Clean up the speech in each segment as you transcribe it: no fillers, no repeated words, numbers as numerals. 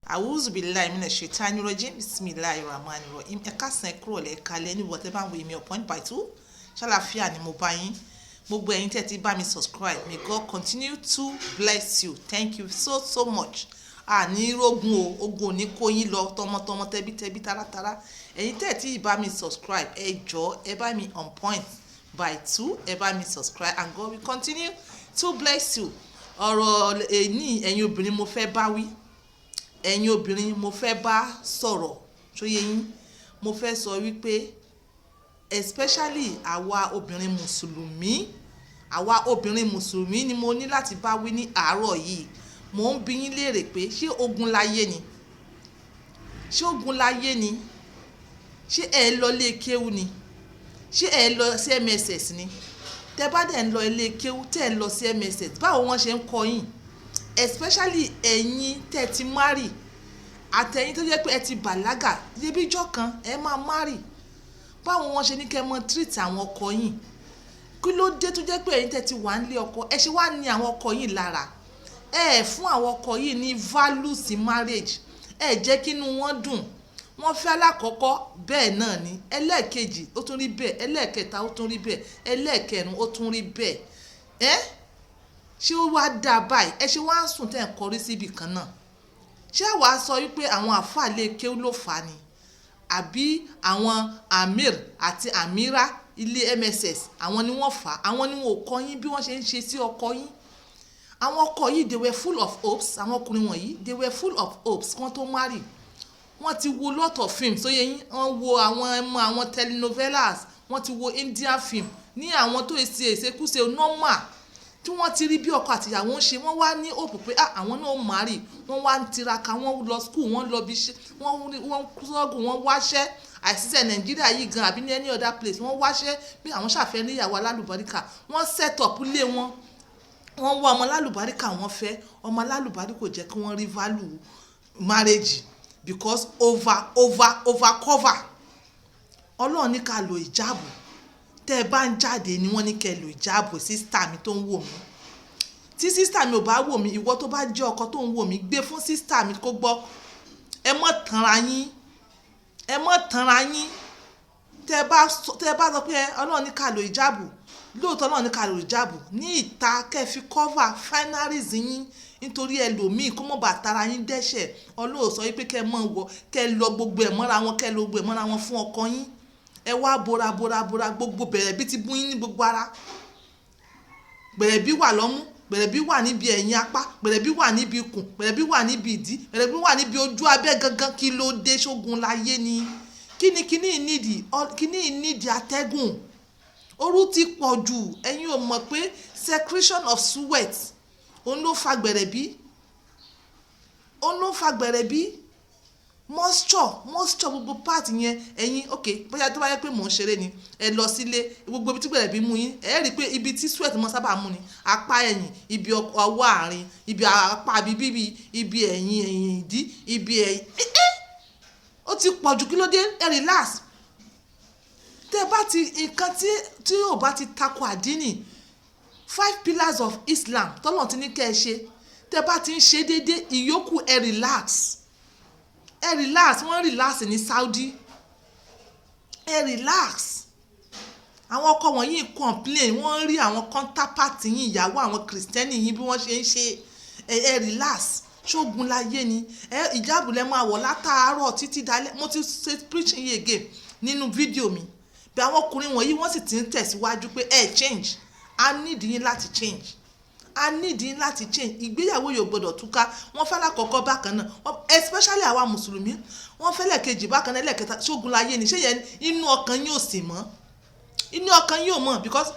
A'udhu billahi minash shaitani rajim. Bismillahir rahmanir rahim. Ẹ káàsán, ẹ kúrọ̀lẹ́, ẹ káalẹ́ ní ìwọ tẹ́ bá ń wo èmi on point by two. Ṣàlàáfíà ni mo bá yín. Gbogbo ẹ̀yin tẹ́ ti bá mi subscribe, may God continue to bless you. Thank you so so much. Àní rógun o, ogun ò ní kó yín lọ tọmọtọmọ, tẹbítẹbí, taratara. Ẹ̀yin tẹ́ ti bá mi subscribe, ẹ jọ̀ọ́, ẹ bá mi on point by two, ẹ bá mi subscribe and God will continue to bless you. Ọ̀rọ̀ ẹ̀ní, ẹ̀yin obìnrin mo fẹ́ bá wí, ẹ̀yin obìnrin mo fẹ́ bá sọ̀rọ̀. Ṣó yé yín? Mo fẹ́ sọ wípé especially àwa obìnrin mùsùlùmí, àwa obìnrin mùsùlùmí ni mo ní láti bá wí ní àárọ̀ yìí. Mò ń bi yín léèrè pé ṣé ogun láyé ni? Ṣé ogun láyé ni? Ṣé ẹ lọ ilé kéwú ni? Ṣé ẹ lọ sí MSS ni? Tẹ bá dẹ̀ ń lọ ilé kéwú, tẹ́ ẹ lọ sí MSS, báwo wọ́n ṣe ń kọ́ yín? Especially ẹ̀yin tẹ́ ti marry, àtẹ̀yin tó jẹ́ pé ẹ ti bàlágà, débíjọ́ kan ẹ máa marry, báwo wọ́n ṣe ní kẹ́ mọ treat àwọn ọkọ yín? Kí ló dé tó jẹ́ pé ẹ̀yin tẹ́ ti wà nílé ọkọ, ẹ ṣe wá ní àwọn ọkọ yín lára? Ẹ fún àwọn ọkọ yìí ní values in marriage, ẹ jẹ́ kí inú wọn dùn. Wọ́n fẹ́ alákọ̀ọ́kọ́, bẹ́ẹ̀ náà ni ẹlẹ́ẹ̀kejì, ó tún rí bẹ́ẹ̀, ẹlẹ́ẹ̀kẹta, ó tún rí bẹ́ẹ̀, ẹlẹ́ẹ̀kẹrin, ó tún rí bẹ́ẹ̀. Ẹ́ ṣé ó wá dáa báyìí? Ẹ ṣe wá ń sùn tẹ́ ń kọrí síbi kan náà? Ṣé wàá sọ wípé àwọn àáfàá lè kéwú ló fà á ni, àbí àwọn amir àti amira ilé MSS, àwọn ni wọ́n fà á? Àwọn ni wọn ò kọ́ yín bí wọ́n ṣe ń ṣe sí ọkọ yín. Àwọn ọkọ yìí, they were full of hopes. Àwọn ọkùnrin wọ̀nyí, they were full of hopes kí wọ́n tó marry. Wọ́n ti wo lot of films. Tó yẹ yín, wọ́n wo àwọn ẹmọ àwọn telenovelas, wọ́n ti wo Indian film ní àwọn tó ṣe ìṣekúṣe normal, tí wọ́n ti rí bí ọkọ àtìyàwó ń ṣe. Wọ́n wá ní hope pé, ah, àwọn náà marry. Wọ́n wá ń tiraka, wọ́n lọ school, wọ́n lọ bí iṣẹ́, wọ́n struggle, wọ́n wáṣẹ́. Àìsíṣẹ́ Nàìjíríà yìí gan àbí ní any other place, wọ́n wáṣẹ́ bí àwọn ṣàfẹ́ níyàwó alálùbáríkà. Wọ́n set up ilé wọn, wọ́n wá ọmọ alálùbáríkà, wọ́n fẹ́ ọmọ alálùbáríkà. Kò jẹ́ kí wọ́n rí value marriage because over over over cover. Ọlọ́run ní ká lo ìjáàbù. Tẹ́ ẹ bá ń jáde ni wọ́n ní kẹ́ ẹ lo ìjáàbù. Sister mi tó ń wò mí, tí sister mi ò bá wò mí, ìwọ tó bá jẹ́ ọkọ tó ń wò mí, gbé fún sister mi kó gbọ́. Ẹ mọ́ tanra yín, ẹ mọ́ tanra yín. Tẹ́ ẹ bá sọ pé Ọlọ́run ní ká lo ìjáàbù, lóòótọ́ Ọlọ́run ní ká lo ìjáàbù ní ìta, kẹ́ ẹ fi cover fineries yín nítorí ẹlòmíì kó mọ̀ bá tara yín dẹ́ṣẹ̀. Ọlọ́run sọ wípé kẹ́ ẹ mọ̀ wọ, kẹ́ ẹ lọ gbogbo ẹ̀ mọ́ra wọn, kẹ́ ẹ lọ gbogbo ẹ̀ mọ́ra wọn fún ọkọ yín. Ẹ wá bora bora bora, gbogbo bẹ̀rẹ̀ bí ti bú yín ní gbogbo ara. Bẹ̀rẹ̀ bí wà lọ́mú, bẹ̀rẹ̀ bí wà níbi ẹ̀yìn apá, bẹ̀rẹ̀ bí wà níbi ikùn, bẹ̀rẹ̀ bí wà níbi ìdí, bẹ̀rẹ̀ bí wà níbi ojú abẹ́ gangan. Kí ló dé? Ṣógun láyé ni? Kí ni kíní nídìí? Kíní nídìí atẹ́gùn. Ooru ti pọ̀ jù. Ẹ̀yin ò mọ̀ pé secretion of sweat, òun ló fa gbẹ̀rẹ̀bí, òun ló fa gbẹ̀rẹ̀bí. Moisture, moisture, gbogbo part yẹn. Ẹ̀yin, ok, bóyá tó bá yẹ pé mò ń ṣeré ni, ẹ lọ sílé, gbogbo ibi tí gbẹ̀rẹ̀bí mú yín, ẹ rí i pé ibi tí sweat mọ́ sábà mú ni apá ẹ̀yìn, ibi ọwọ́ àárín, ibi apá bíbí, ibi ẹ̀yìn, ẹ̀yìn ìdí, ibi ẹ̀yìn. Ó ti pọ̀ jù. Kí ló dé? Ẹ relax. Tẹ́ bá ti nǹkan tí ò bá ti tako àdínì, five pillars of Islam tọ́lọ̀ ti ní kẹ́ ẹ ṣe, tẹ́ bá ti ń ṣe déédéé, ìyókù ẹ relax, ẹ relax. Wọ́n relax ní Saudi, ẹ relax. Àwọn ọkọ wọ̀nyí complain, wọ́n rí àwọn counterpart yín, ìyàwó àwọn kìrìsìtẹ́nì yín, bí wọ́n ṣe ń ṣe. Ẹ relax. Ṣógun láyé ni? Ẹ ìjáàbù lẹ máa wọ̀ látàárọ̀ títí dalẹ́. Mo ti ṣe preaching yìí again nínú fídíò mi bí. Àwọn ọkùnrin wọ̀nyí, wọ́n sì ti ń tẹ̀síwájú pé ẹ change. A need yín láti change, a need yín láti change. Ìgbéyàwó yóò gbọdọ̀ túká. Wọ́n fẹ́ lákọ̀ọ́kọ́ bákan náà, especially àwa mùsùlùmí, wọ́n fẹ́ lẹ́ẹ̀kejì bákan náà, lẹ́ẹ̀kẹta. Ṣógun láyé ni? Ṣé yẹn inú ọkàn yín ò sì mọ́? Inú ọkàn yín ò mọ̀ because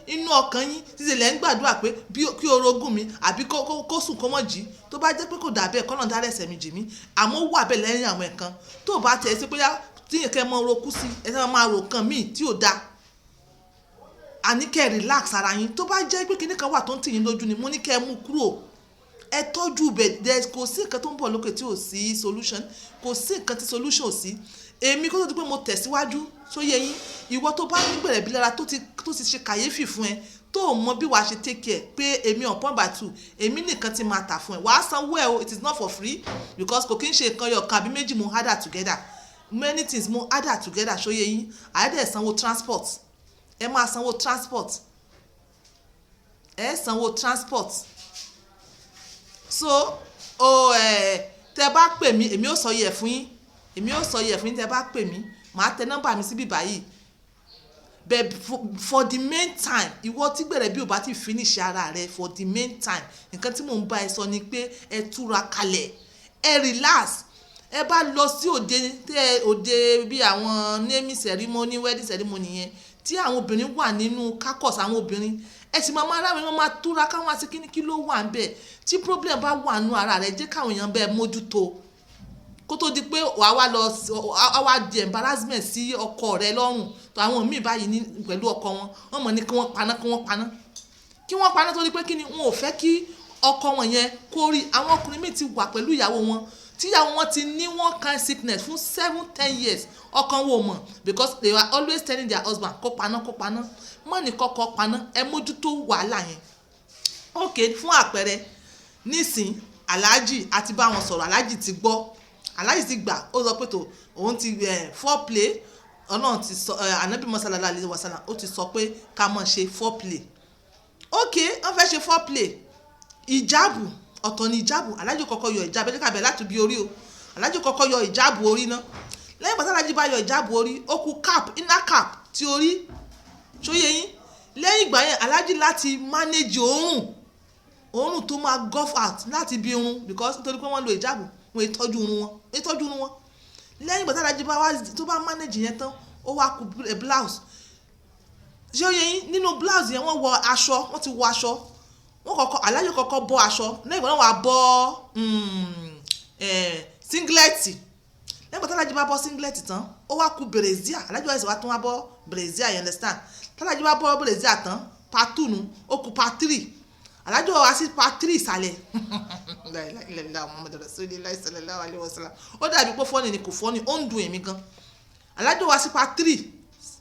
inú ọkàn yín títí lẹ́ ń gbàdúrà pé bí kí orogún mi àbí kó sùn kó mọ̀ jí. Tó bá jẹ́ pé kò dà bẹ́ẹ̀, kọ́nà dára ẹ̀ṣẹ̀ mi jì mí. Àmọ́ ó wà bẹ́ẹ̀ lẹ́yìn àwọn ẹ̀kan tó bá tẹ̀ sí pé tí yẹn kẹ́ mọ́ rokú sí ẹ sẹ́ máa rò kan míì tí ò dáa. Àní kẹ́ relax ara yín. Tó bá jẹ́ pé kinní kan wà tó ń tì yín lójú ni, mo ní kẹ́ mú kúrò, ẹ tọ́jú bẹ̀ dẹ. Kò sí nǹkan tó ń bọ̀ lókè tí ò sí solution, kò sí nǹkan tí solution ò sí. Èmi kó tó di pé mo tẹ̀síwájú, tó yẹ yín, ìwọ tó bá ní gbẹ̀rẹ̀bí lára tó ti ṣe kàyéfì fún ẹ, Tó o mọ bí wàá ṣe take care pé èmi on point by two, èmi nìkan ti máa tà fún ẹ, wàá sanwó ẹ o. It is not for free, because kò kí n ṣe nǹkan yọ kan àbí méjì mo order together. Many things mo order together. Ṣóyè yín? Àyẹ̀dẹ̀ sanwó transport, ẹ máa sanwó transport, ẹ sanwó transport. So o ẹ tẹ bá pè mí, èmi ò sọ yẹ fún yín, èmi ò sọ yẹ fún yín. Tẹ bá pè mí, màá tẹ nọ́mbà mi síbí báyìí. But for the main time, ìwọ tí gbẹ̀rẹ̀ bí o bá ti finish ara rẹ, for the main time, nǹkan tí mò ń bá ẹ sọ ni pé ẹ túra kalẹ̀, ẹ relax. Ẹ bá lọ sí òde, tẹ òde bí àwọn naming ceremony, wedding ceremony yẹn, tí àwọn obìnrin wà nínú caucus, àwọn obìnrin ẹ sì máa máa ráwọn èèyàn máa túra káwọn àti kíní. Kí ló wà ń bẹ̀? Tí problem bá wà nínú ara rẹ, jẹ́ káwọn èèyàn bẹ́ẹ̀ mójútó kó tó di pé wàá wá lọ, wàá wá di embarrassment sí ọkọ rẹ lọ́rùn. Tó àwọn míì báyìí ní pẹ̀lú ọkọ wọn, wọ́n mọ̀ ní kí wọ́n paná, kí wọ́n paná, kí wọ́n paná, torí pé kí ni? Wọn ò fẹ́ kí ọkọ wọn yẹn kó rí. Àwọn ọkùnrin míì ti wà pẹ̀lú ìyàwó wọn, tí ìyàwó wọn ti ní one kind sickness fún 7, 10 years, ọkọ wọn ò mọ̀, because they were always telling their husband kó paná, kó paná. Mọ́ ní kọ́kọ́ paná, ẹ mójútó wàhálà yẹn. Ok, fún àpẹẹrẹ nísìn, aláàjì àti bá wọn sọ̀rọ̀, aláàjì ti gbọ́, aláàjì ti gbà. Ó sọ pé tó òun ti foreplay, Ọlọ́run ti sọ, Anabi sallallahu alaihi wasallam, ó ti sọ pé ká máa ṣe foreplay. Ok, wọ́n fẹ́ ṣe foreplay. Ìjáàbù ọ̀tọ̀ ni ìjáàbù. Aláàjì kọ́kọ́ yọ ìjáàbù. Ẹ jẹ́ ká bẹ̀rẹ̀ láti bí orí o. Aláàjì kọ́kọ́ yọ ìjáàbù orí náà. Lẹ́yìn pàtàkì, aláàjì bá yọ ìjáàbù orí, ó kù cap, inner cap ti orí. Ṣóyè yín? Lẹ́yìn ìgbà yẹn, aláàjì láti manage òórùn, òórùn tó máa gush out láti bí irun, because nítorí pé wọ́n lo ìjáàbù, wọ́n ìtọ́jú irun wọn, ìtọ́jú irun wọn. Lẹ́yìn ìgbà tí aláàjì bá wá tó bá manage yẹn tán, ó wá kù blouse. Ṣé ó yé yín? Nínú blouse yẹn, wọ́n wọ aṣọ, wọ́n ti wọ aṣọ. Wọ́n kọ́kọ́, aláàjì kọ́kọ́ bọ́ aṣọ. Lẹ́yìn ìgbà náà, wàá bọ́ singlet. Lẹ́yìn ìgbà tí aláàjì bá bọ́ singlet tán, ó wá kù brassiere. Aláàjì wá wá tún wá bọ́ brassiere, you understand? Tálájì bá bọ́ brassiere tán, part two nu, ó kù part three. Aláàjì wá sí part three ìsàlẹ̀. Muhammadu Rasulillah sallallahu alayhi wa sallam. Ó dàbí pé funny ni, kò funny, ó ń dùn èmi gan. Aláàjì wá sí part three,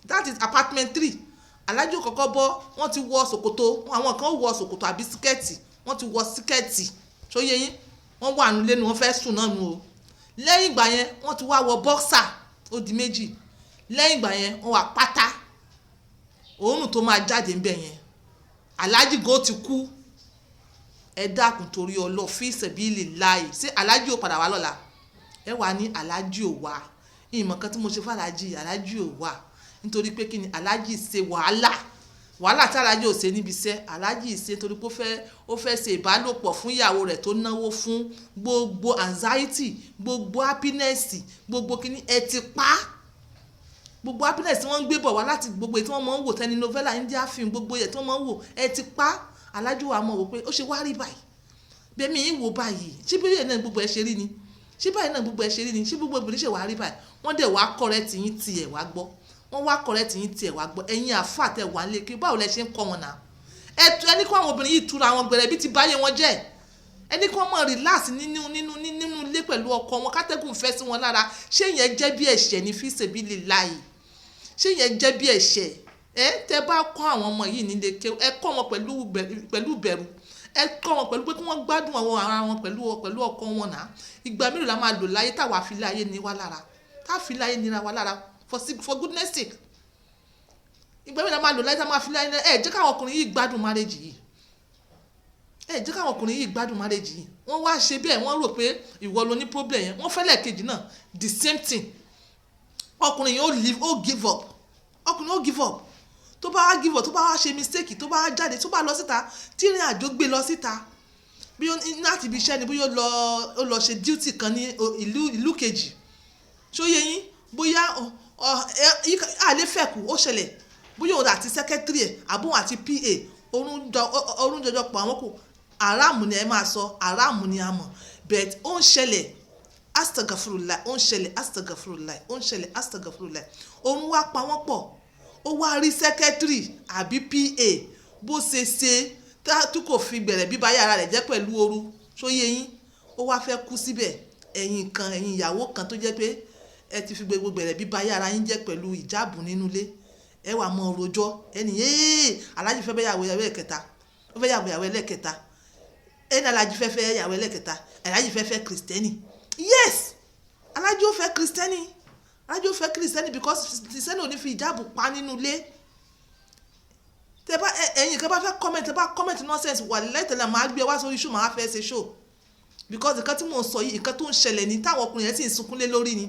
that is apartment three. Aláàjì kọ́kọ́ bọ́, wọ́n ti wọ ṣòkòtò, àwọn kan wọ ṣòkòtò àbí skirt, wọ́n ti wọ skirt. Ṣó yé yín? Wọ́n wà nulẹ̀ nu, wọ́n fẹ́ sùn náà nu o. Lẹ́yìn ìgbà yẹn, wọ́n ti wá wọ boxer, ó di méjì. Lẹ́yìn ìgbà yẹn, wọ́n wà pátá. Òórùn tó máa jáde ń bẹ̀ yẹn, aláàjì gan ti kú. Ẹ dákun, torí ọlọ́ fi sẹ̀bílì láàyè, ṣé aláàjì ò padà wá lọ́la? Ẹ wà ní aláàjì ò wá. Ìmọ̀ kan tí mo ṣe fún aláàjì, aláàjì ò wá. Nítorí pé kí ni? Aláàjì ṣe wàhálà, wàhálà tí aláàjì ò ṣe níbi iṣẹ́, aláàjì ṣe torí pé ó fẹ́ ṣe ìbálòpọ̀ fún ìyàwó rẹ̀ tó náwó fún. Gbogbo anxiety, gbogbo happiness, gbogbo kíní ẹ ti pa á. Gbogbo happiness tí wọ́n ń gbé bọ̀ wá láti gbogbo èyí tí wọ́n máa ń wò, telenovela, India film, gbogbo ẹ̀ tí wọ́n máa ń wò, ẹ ti pa. Aláàjì wa mọ̀ wò pé ó ṣe wá rí báyìí, bẹ́ẹ̀ mi ń wò báyìí. Ṣé bí náà gbogbo ẹ ṣe rí ni? Ṣé báyìí náà gbogbo ẹ ṣe rí ni? Ṣé gbogbo obìnrin ṣe wá rí báyìí? Wọ́n dẹ̀ wá correct yín tiẹ̀ wá gbọ́, wọ́n wá correct yín tiẹ̀ wá gbọ́. Ẹ̀yin àfà tẹ̀ wá lé kí, báwo lẹ ṣe ń kọ́ wọn náà? Ẹni kó àwọn obìnrin yìí túra wọn gbẹrẹ bí ti báyé wọn jẹ́. Ẹni kó mọ̀ relax nínú ilé pẹ̀lú ọkọ wọn, kátẹ́gùn fẹ́ sí wọn lára. Ṣé yẹn jẹ́ bí ẹ̀ṣẹ̀ ní fi ṣèbílì láàyè? Ṣé yẹn jẹ́ bí ẹ̀ṣẹ̀? Ẹ tẹ́ bá kọ́ àwọn ọmọ yìí nílé ké, ẹ kọ́ wọn pẹ̀lú bẹ̀rù, ẹ kọ́ wọn pẹ̀lú pé kí wọ́n gbádùn àwọn ara wọn pẹ̀lú ọkọ wọn náà. Ìgbà mélòó la máa lò láyé táwa fi láyé ní wá lára, tá fi láyé nira wa lára? For goodness sake, ìgbà mélòó la máa lò láyé táwa fi láyé? Ẹ jẹ́ káwọn ọkùnrin yìí gbádùn marriage yìí. Ẹ jẹ́ káwọn ọkùnrin yìí gbádùn marriage yìí. Wọ́n wá ṣe bẹ́ẹ̀, wọ́n rò pé ìwọ ló ní problem yẹn. Wọ́n fẹ́lẹ̀ kejì náà, the same thing. Ọkùnrin yìí ó leave, ó give up. Ọkùnrin ó give up. Tó bá wá give up, tó bá wá ṣe mistake, tó bá wá jáde, tó bá lọ síta, tí ìrìn àjò gbé lọ síta, bí ó láti ibi iṣẹ́ ni, bóyá ó lọ ṣe duty kan ní ìlú kejì. Ṣó yé yín? Bóyá àlè fẹ̀kù ó ṣẹlẹ̀, bóyá òun àti secretary ẹ̀, àbóun àti PA, orun jọjọ pọ̀ àwọn kù. Aráàmù ni ẹ máa sọ, aráàmù ni a mọ̀, but ó ń ṣẹlẹ̀. Astagfirullah, ó ń ṣẹlẹ̀. Astagfirullah, ó ń ṣẹlẹ̀. Astagfirullah. Òun wá pa wọ́n pọ̀, ó wá rí secretary àbí PA, bó ṣe ṣe tí kò fi bẹ̀rẹ̀ bíbá yàrá rẹ̀ jẹ́ pẹ̀lú ooru. Ṣó yé yín? Ó wá fẹ́ kú síbẹ̀. Ẹ̀yin kan, ẹ̀yin ìyàwó kan tó jẹ́ pé ẹ ti fi gbogbo bẹ̀rẹ̀ bíbá yàrá yín jẹ́ pẹ̀lú ìjáàbù nínú ilé, Ẹ wà mọ rojọ́ ẹni yéé, aláàjì fẹ́ fẹ́ yàwó ẹlẹ́kẹta, ó fẹ́ yàwó ìyàwó ẹlẹ́kẹta. Ẹni aláàjì fẹ́ fẹ́ yàwó ẹlẹ́kẹta, aláàjì fẹ́ fẹ́ Christian. Yes, aláàjì ó fẹ́ Christian, aláàjì ó fẹ́ Christian, because Christian ò ní fi ìjáàbù pa nínú ilé. Tẹ bá ẹ̀yin kan bá fẹ́ comment, tẹ bá comment nonsense, wà lẹ́tẹ̀lẹ̀, máa gbé wá sórí show, máa fẹ́ ṣe show, because nǹkan tí mò ń sọ yìí, nǹkan tó ń ṣẹlẹ̀ ní táwọn ọkùnrin yẹn sì ń sunkún lé lórí ni,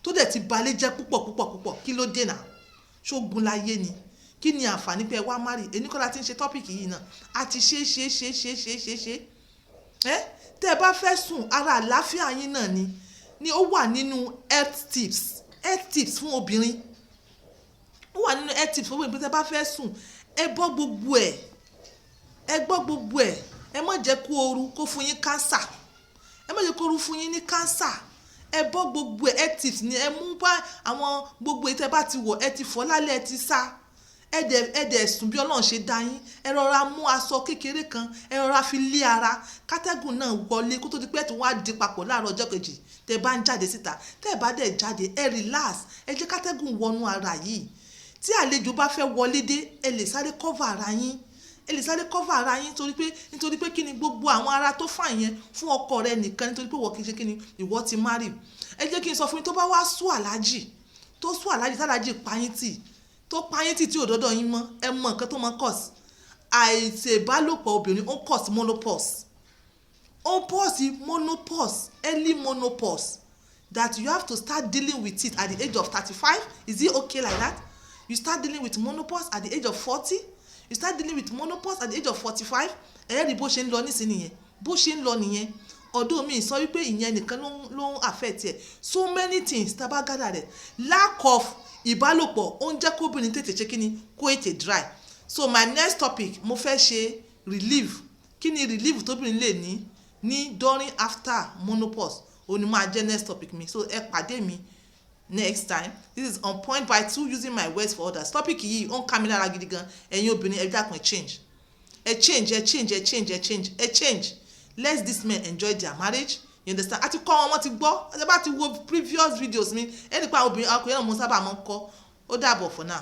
tó dẹ̀ ti balẹ̀ jẹ́ púpọ̀ púpọ̀ púpọ̀. Kí ló dé náà? Ṣógun láyé ni? Kí ni àǹfààní pé ẹ wá marry? Èní kọ́ la ti ń ṣe topic yìí náà, a ti ṣe ṣe ṣe ṣe ṣe ṣe ṣe. Ẹ tẹ́ ẹ bá fẹ́ sùn, ara àlàáfíà yín náà ni ó wà nínú health tips. Health tips fún obìnrin, ó wà nínú health tips fún obìnrin pé tẹ́ ẹ bá fẹ́ sùn, ẹ bọ́ gbogbo ẹ̀, ẹ gbọ́ gbogbo ẹ̀. Ẹ má jẹ́ kó ooru kó fún yín cancer, ẹ má jẹ́ kó ooru fún yín ní cancer. Ẹ bọ́ gbogbo ẹ̀. Health tips ni ẹ mú bá àwọn gbogbo ètò. Ẹ bá ti wọ̀, ẹ ti fọ̀ lálẹ́, ẹ ti sá, ẹ dẹ̀ sùn bí Ọlọ́run ṣe dá yín. Ẹ rọra mú aṣọ kékeré kan, ẹ rọra fi lé ara, kátẹ́gùn náà wọlé, kó tó di pé ẹ̀ tún wá di papọ̀ láàárọ̀ ọjọ́ kejì tẹ́ bá ń jáde síta. Tẹ́ ẹ bá dẹ̀ jáde, ẹ relax, ẹ jẹ́ kátẹ́gùn wọnú ara yìí. Tí àlejò bá fẹ́ wọlé dé, ẹ lè sáré cover ara yín, ẹ lè sáré cover ara yín. Torí pé, nítorí pé kí ni? Gbogbo àwọn ara tó fà yẹn fún ọkọ rẹ nìkan, nítorí pé wọ́n kì í ṣe kí ni, ìwọ ti marry. Ẹ jẹ́ kí n sọ fún yín, tó bá wá sú àlájì, tó sú àlájì, tálájì payín tì, tó payín tì tí ò dọ́dọ̀ yín mọ́, ẹ mọ nǹkan tó mọ cause àìṣèbálòpọ̀ obìnrin. Ó cause menopause, ó cause menopause, early menopause, that you have to start dealing with it at the age of 35. Is it okay like that? You start dealing with menopause at the age of 40, you start dealing with menopause at the age of 45. Ẹ rí bó ṣe ń lọ nísìnyí nìyẹn, bó ṣe ń lọ nìyẹn. Ọdún mi sọ wípé ìyẹn nìkan ló ń affect ẹ. So many things tá a bá gather rẹ̀, lack of ìbálòpọ̀, ó ń jẹ́ kóbìnrin tètè ṣe kíni, kó ètè dry. So my next topic, mo fẹ́ ṣe relief. Kí ni relief tóbìnrin lè ní during, after menopause? Òun ni máa jẹ́ next topic mi. So ẹ pàdé mi next time. This is On Point by Two, using my words for others. Topic yìí, ó ń ká mi lára gidi gan. Ẹ̀yin obìnrin, ẹ dákun, ẹ change, ẹ change, ẹ change, ẹ change, ẹ change, ẹ change. Let these men enjoy their marriage, you understand? Àti kọ́ wọn, wọ́n ti gbọ́. Ẹ bá ti wo previous videos mi, ẹ nípa obìnrin, ọkùnrin náà mo sábà máa ń kọ́. Ó dàbọ̀ for now.